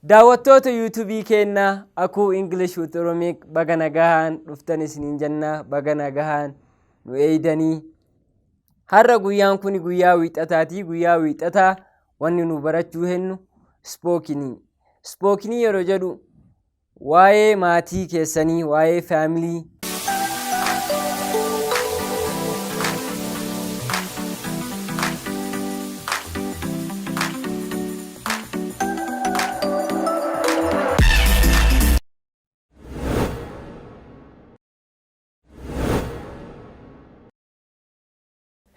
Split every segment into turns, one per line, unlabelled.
Daawwattoota YouTubeii keenna Akuu English with Oromic, baga nagahaan dhuftan isiniin jenna, baga nagahaan nu eeydanii. Har'a guyyaan kun guyyaa Wiixataati. Guyyaa Wiixataa wanni nu barachuu hennu spokenii. Spokenii yeroo jedhu waa'ee maatii keessanii, waa'ee family.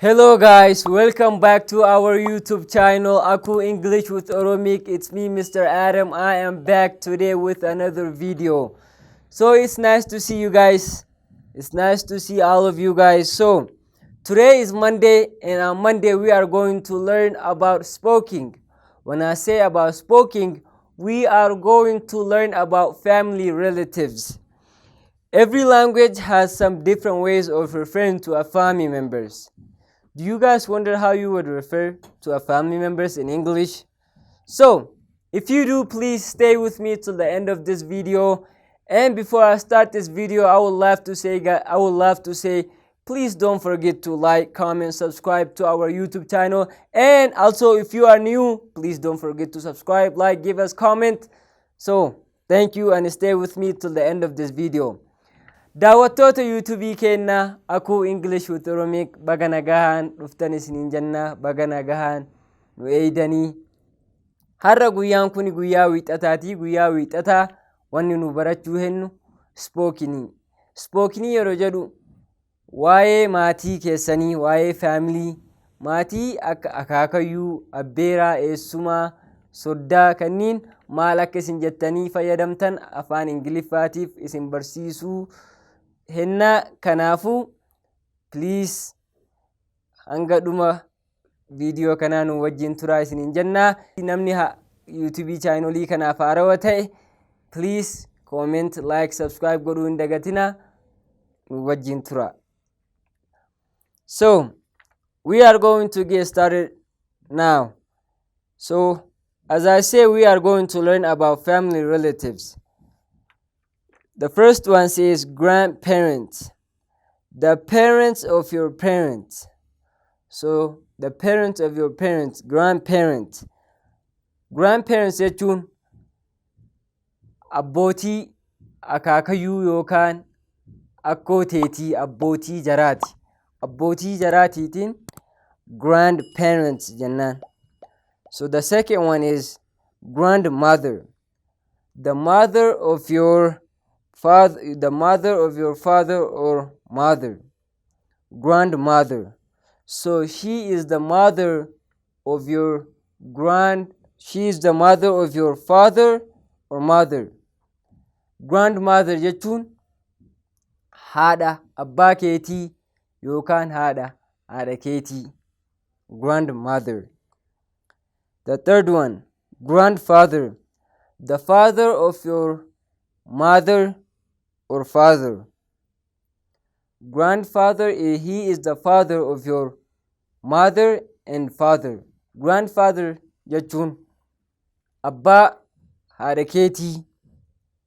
Hello guys, welcome back to our YouTube channel, Aku English with Oromic. It's me, Mr. Adam. I am back today with another video. So it's nice to see you guys. It's nice to see all of you guys. So today is Monday, and on Monday we are going to learn about speaking. When I say about speaking, we are going to learn about family relatives. Every language has some different ways of referring to a family members. Do you guys wonder how you would refer to a family members in English? So, if you do, please stay with me till the end of this video. And before I start this video, I would love to say, please don't forget to like, comment, subscribe to our YouTube channel. And also, if you are new, please don't forget to subscribe, like, give us comment. So, thank you and stay with me till the end of this video. Daawwattoota YouTubeii keenna Akuu English with Oromic, baga nagahaan dhuftan isiniin jenna, baga nagahaan nu eeydanii. Har'a guyyaan kun guyyaa Wiixataati. Guyyaa Wiixataa wanni nu barachuu hennu spokenii. Spokenii yeroo jedhu waa'ee maatii keessanii, waa'ee family, maatii akka akaakayyuu, abbeeraa, eessumaa, soddaa kanneen maal akka isin jettanii fayyadamtan afaan Ingiliffaatiif isin barsiisuu hennaa. Kanaafuu please hanga dhuma viidiyoo kanaa nu wajjin turaa isiniin jennaa. Namni YouTubeii channelii kanaaf haarawaa ta'e, please comment, like, subscribe godhuu hin dagatinaa, nu wajjin tura. So we are going to get started now. So as I say, we are going to learn about family relatives. The first one says grandparents, the parents of your parents. So the parents of your parents, grandparents. Grandparents jechuun abbootii akaakayyuu yookaan akkoo teetii, abbootii jaraati. Abbootii jaraatiitiin grandparents jennaan. So the second one is grandmother. The mother of your father, the mother of your father or mother. Grandmother. So she is the mother of your father or mother. Grandmother jechuun haadha abbaa keetii yookaan haadha haadha keetii. Grandmother. The third one, grandfather. The father of your mother or father. Grandfather, he is the father of your mother and father. Grandfather jechuun abbaa haadha keetii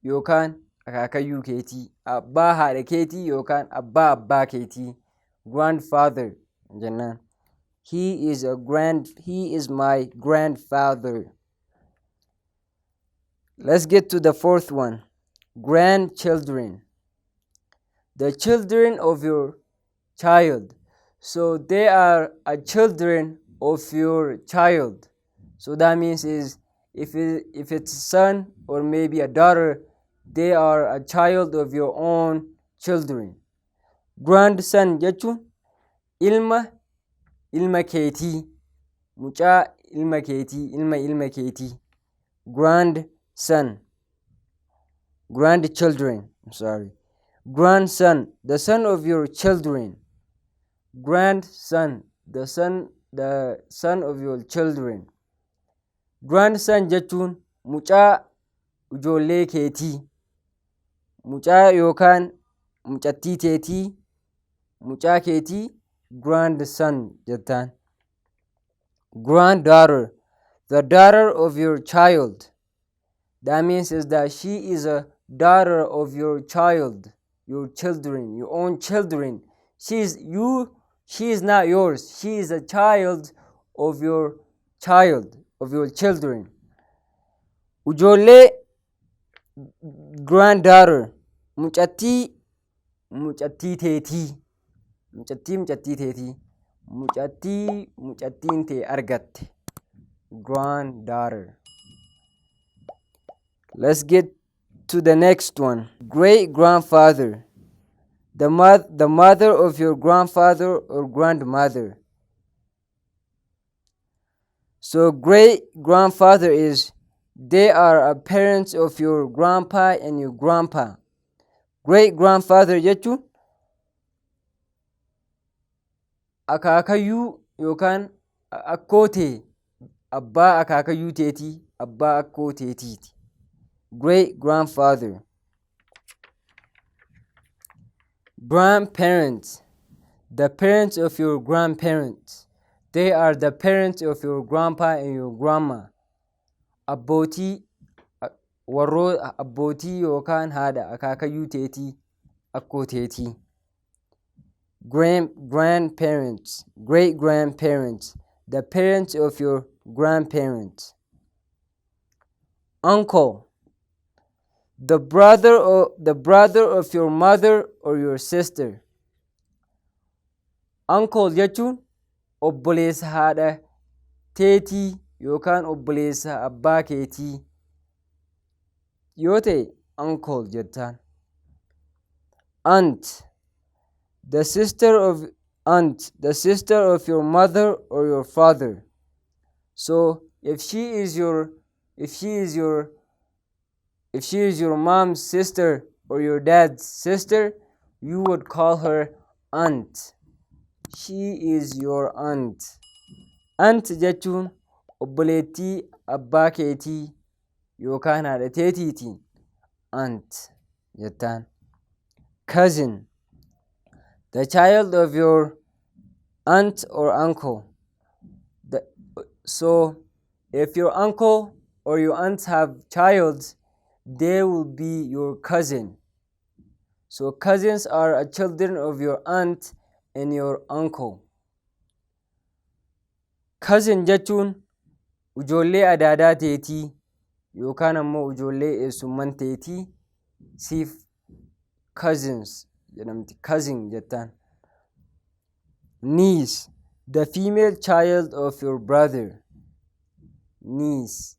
yookaan akaakayyuu keetii. Abbaa haadha keetii yookaan abbaa abbaa keetii. Grandfather jennaan. He is my grandfather. Let's get to the fourth one. Grandchildren. The children of your child. So they are a children of your child. So that means is if it's a son or maybe a daughter, they are a child of your own children. Grandson jechuun ilma ilma keetii, mucaa ilma keetii, ilma ilma keetii. Grandson, grandchildren, I'm sorry. Grandson, the son of your children. Grandson, the son of your children. Grandson jechuun mucaa ijoollee keetii, mucaa yookaan mucattii teetii, mucaa keetii grandson jettaan. Granddaughter, the daughter of your child. That means is that she is a daughter of your child, your children, your own children. She is you, she is not yours. She is a child of your child, of your children. Ijoollee, granddaughter, mucattii mucattii teetii, mucattii mucattii teetii, mucattii mucattiin tee argatte. Granddaughter. Let's get to the next one. Great grandfather. The mother of your grandfather or grandmother. So great grandfather is they are a parents of your grandpa and your grandpa. Great grandfather jechuun akaakayyuu yookaan akkoo tee, abbaa akaakayyuu teetii, abbaa akkoo teetiiti. Great grandfather. Grandparents. The parents of your grandparents. They are the parents of your grandpa and your grandma. Abbootii warroo abbootii yookaan haadha akaakayyuu teetii, akkoo teetii. Grandparents, great grandparents, the parents of your grandparents. Uncle, the brother of your mother or your sister. Uncle jechuun obboleessa haadha teetii yookaan obboleessa abbaa keetii yoo ta'e uncle jettaan. Aunt, the sister of aunt, the sister of your mother or your father. So if she is your mom's sister or your dad's sister, you would call her aunt. She is your aunt. Aunt jechuun obboleettii abbaa keetii yookaan haadha teetiitiin aunt jettaan. Cousin, the child of your aunt or uncle. So if your uncle or your aunt have child, they will be your cousin. So cousins are a children of your aunt and your uncle. Cousin jechuun ijoollee adaadaa teetii yookaan ammoo ijoollee eessumman teetii siif cousins jedhamti. Cousin jettaan. Niece, the female child of your brother. Niece,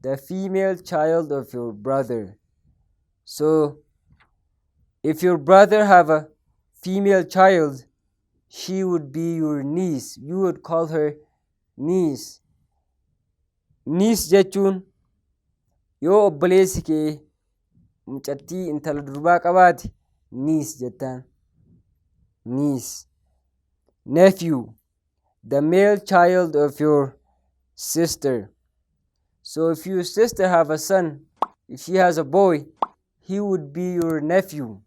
the female child of your brother. So if your brother have a female child, she would be your niece. You would call her niece. Niece jechuun yoo obboleessi kee mucattii intala durbaa qabaate niece jettaan. Niece. Nephew, the male child of your sister. So if your sister have a son, if she has a boy, he would be your nephew.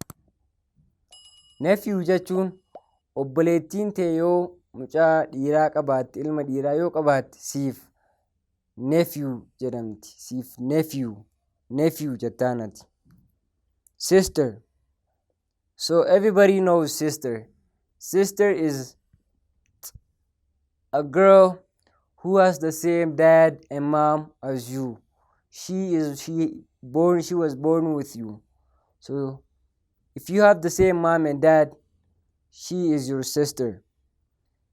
Nephew jechuun obboleettiin tee yoo mucaa dhiiraa qabaatte, ilma dhiiraa yoo qabaatte, siif nephew jedhamti. Siif nephew, nephew jettaan ati. Sister. So everybody knows sister. Sister is a girl who has the same dad and mom as you. She was born with you. So if you have the same mom and dad, she is your sister.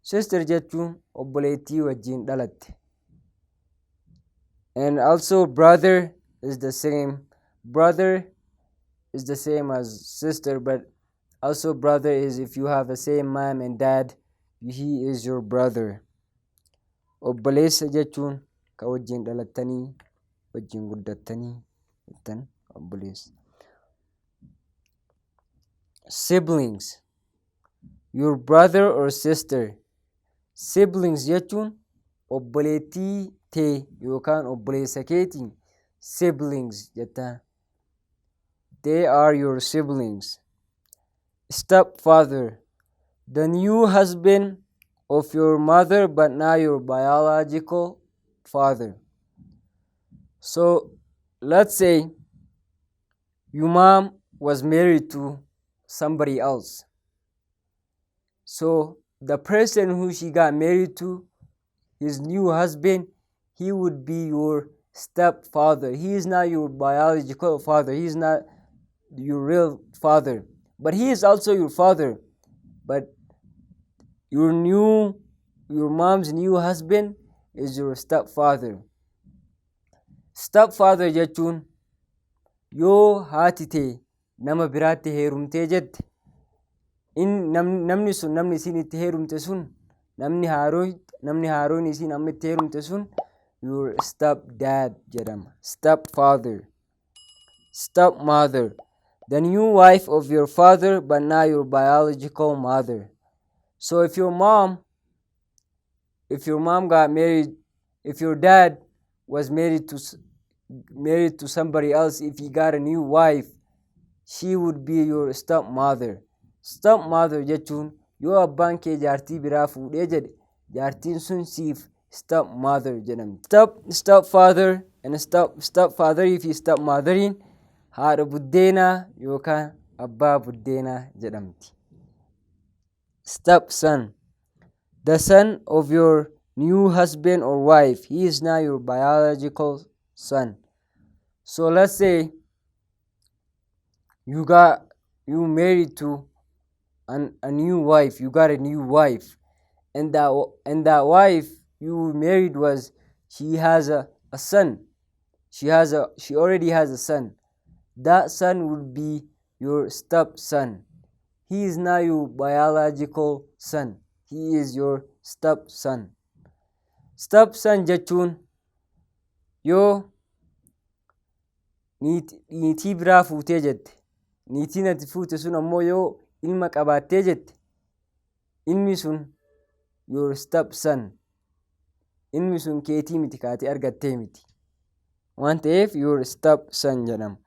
Sister jechuun obboleettii wajjin dhalatte. And also brother is the same. Brother is the same as sister, but also brother is if you have the same mom and dad, he is your brother. Obboleessa jechuun ka wajjin dhalattanii wajjin guddattanii jettan obboleessa. Siblings, your brother or sister. Siblings jechuun obboleettii tee yookaan obboleessa keetiin siblings jettaan. They are your siblings. Stepfather, the new husband of your mother but not your biological father. So Let's say your mom was married to somebody else. So the person who she got married to, his new husband, he would be your stepfather. He is not your biological father. He is not your real father. But he is also your father. But your mom's new husband is your stepfather. Stepfather jechuun yoo haati tee nama biraatti heerumtee jette, namni sun, namni isiin itti heerumte sun, namni haaroon isiin amma itti heerumte sun your stepdad jedhama. Stepfather. Stepmother. The new wife of your father, but not your biological mother. So if your mom got married, if your dad was married to somebody else, if he got a new wife, she would be your stepmother. Stepmother jechuun yoo abbaan kee jaartii biraa fuudhee jedhe, jaartiin sun siif stepmother jedhamti. Stepfather and stepfatherii fi stepmotheriin haadha buddeenaa yookaan abbaa buddeenaa jedhamti. Stepson. The son of your new husband or wife. He is not your biological son. So let's say you married to a new wife. You got a new wife, and that wife you married was she has a son. She already has a son. That son would be your stepson. He is not your biological son. He is your stepson. Stepson jechuun yoo niitii biraa fuutee jette, niitiin ati fuute sun ammoo yoo ilma qabaattee jette, ilmi sun your stepson. Ilmi sun keetii miti, kaatee argattee miti waan ta'eef your stepson jedhama.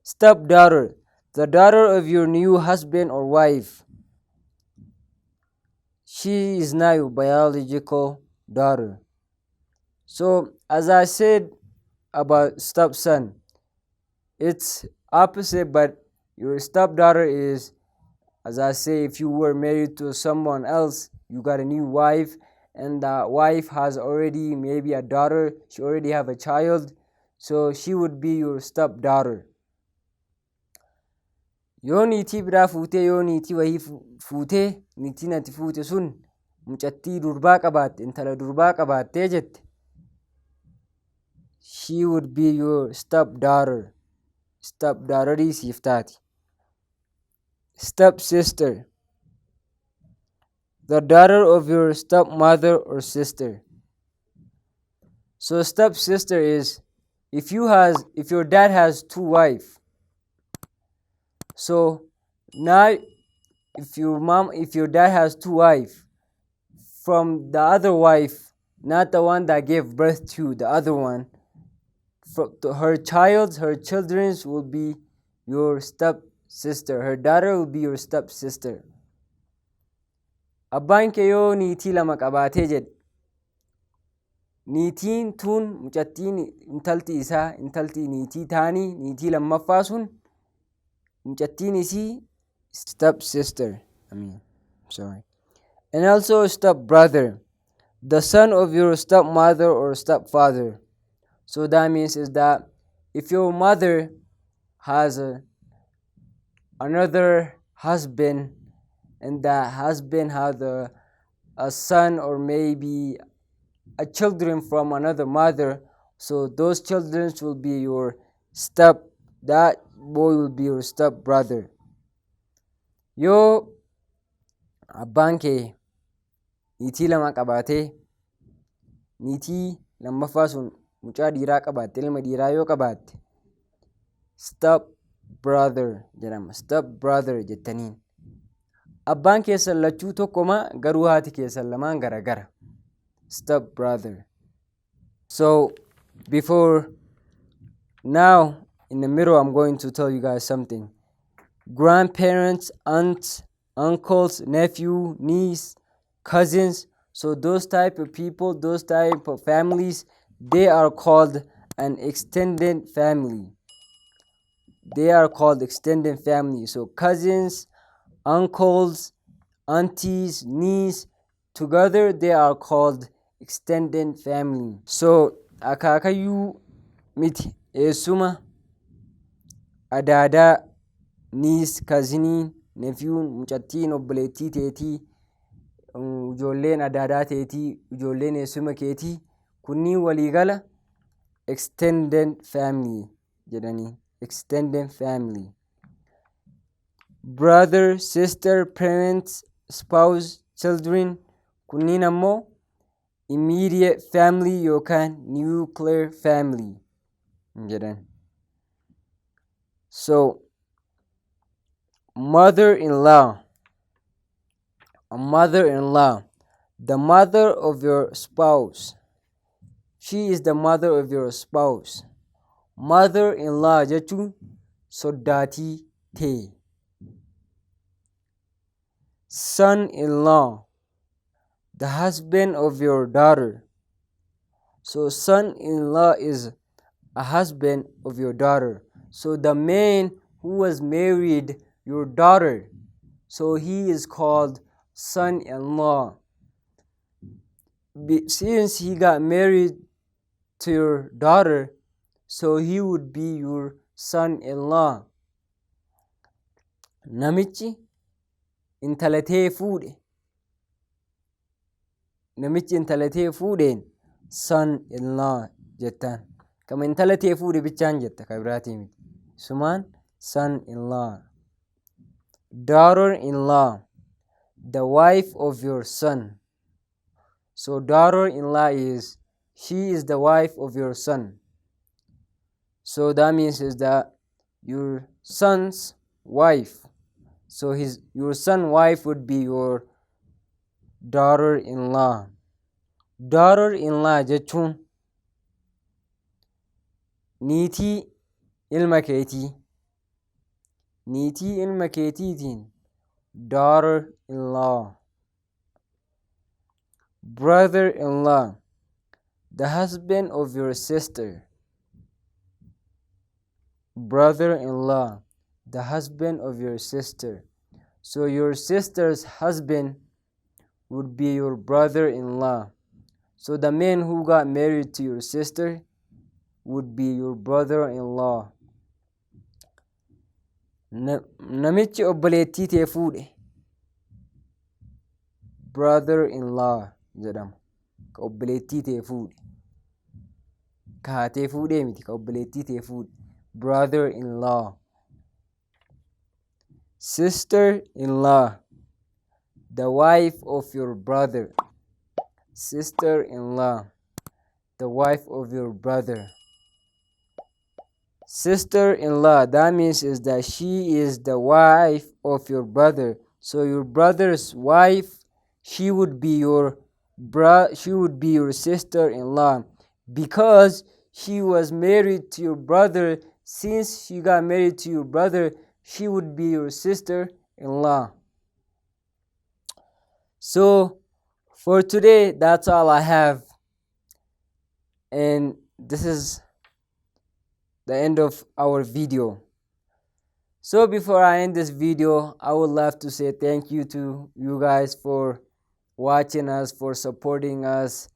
Stepdaughter, the daughter of your new husband or wife. She is not your biological daughter. So as I said about stepson, it's opposite, but your stepdaughter is, as I say, if you were married to someone else, you got a new wife, and that wife has already maybe a daughter, she already have a child, so she would be your stepdaughter. Yoo niitii biraa fuutee, yoo niitii wayii fuutee, niitiin ati fuute sun mucattii durbaa qabaatte, intala durbaa qabaattee jette, she would be your stepdaughter. Stepdaughterii siif taati. Stepsister, the daughter of your stepmother or sister. So stepsister is if your dad has two wives. So now if your dad has two wives, from the other wife, not the one that gave birth to the other one, from her child, her children's will be your step sister. Her daughter will be your step sister. Abbaan kee yoo niitii lama qabaatee jedhe, niitiin tun mucattiin intalti isaa, intalti niitii taanii, niitii lammaffaa sun, mucattiin isii step sister, I mean, sorry. And also step brother, the son of your stepmother or stepfather. So that means is that if your mother has another husband and that husband has a son or maybe a children from another mother, so those children will be your step that boy will be your step brother. Yoo abbaan kee niitii lama qabaatee, niitii lammaffaa sun mucaa dhiiraa qabaatte, ilma dhiiraa yoo qabaatte, step brother jedhama. Step brother jettaniin. Abbaan keessan lachuu tokkoma, garuu haati keessan lamaan garagara. Step brother. So before now, in the middle, I'm going to tell you guys something. Grandparents, aunts, uncles, nephew, niece, cousins. So those type of people, those type of families, they are called an extended family. They are called extended family. So cousins, uncles, aunties, niece, together they are called extended family. So akaakayyuu miti, eessuma, adaadaa, niece, cousinii, nephew, mucattiin obboleettii teetii, ijoolleen adaadaa teetii, ijoolleen eessuma keetii, kunniin waliigala extended family jedhanii. Extended family. Brother, sister, parents, spouse, children, kunniin ammoo immediate family yookaan nuclear family jedhan. So mother-in-law, a mother-in-law, the mother of your spouse. She is the mother of your spouse. Mother-in-law jechuun soddaatii tee. Son-in-law, the husband of your daughter. So son-in-law is a husband of your daughter. So the man who was married your daughter, so he is called son-in-law. Since he got married to your daughter, so he would be your son-in-law. Namichi intala tee fuudhe, namichi intala tee fuudheen son-in-law jettaan. Kama intala tee fuudhe bichaan jetta, ka biraatii miti. Sumaan son-in-law. Daughter-in-law, the wife of your son. So daughter-in-law is, she is the wife of your son. So that means is that your son's wife. So his your son wife would be your daughter-in-law. Daughter-in-law jechuun niitii ilma keetii. Niitii ilma keetiitiin daughter-in-law. Brother-in-law, the husband of your sister. Brother-in-law, the husband of your sister. So your sister's husband would be your brother-in-law. So the man who got married to your sister would be your brother-in-law. Namichi obboleettii tee fuudhe brother-in-law jedhama. Ka obboleettii tee fuudhe. Ka haatee fuudhee miti, ka obboleettii tee fuudhe. Brother-in-law. Sister-in-law, the wife of your brother. Sister-in-law, the wife of your brother. Sister-in-law, that means is that she is the wife of your brother. So your brother's wife, she would be your sister-in-law because she was married to your brother. Since she got married to your brother, she would be your sister-in-law. So for today, that's all I have, and this is the end of our video. So before I end this video, I would love to say thank you to you guys for watching us, for supporting us,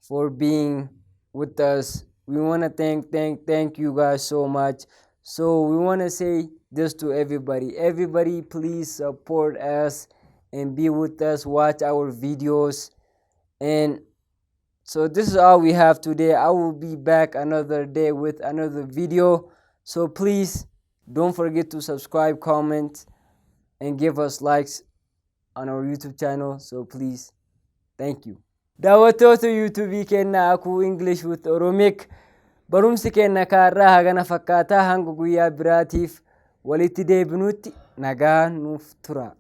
for being with us. We want to thank, thank, thank you guys so much. So we want to say this to everybody. Everybody, please support us and be with us, watch our videos. And so this is all we have today. I will be back another day with another video. So please don't forget to subscribe, comment, and give us likes on our YouTube channel. So please, thank you. Daawwattoota YouTubeii keenya Akuu English with Oromic, barumsi keenya kaarraa hagana fakkaataa. Hanga guyyaa biraatiif walitti deebinutti nagaa nuuf tura.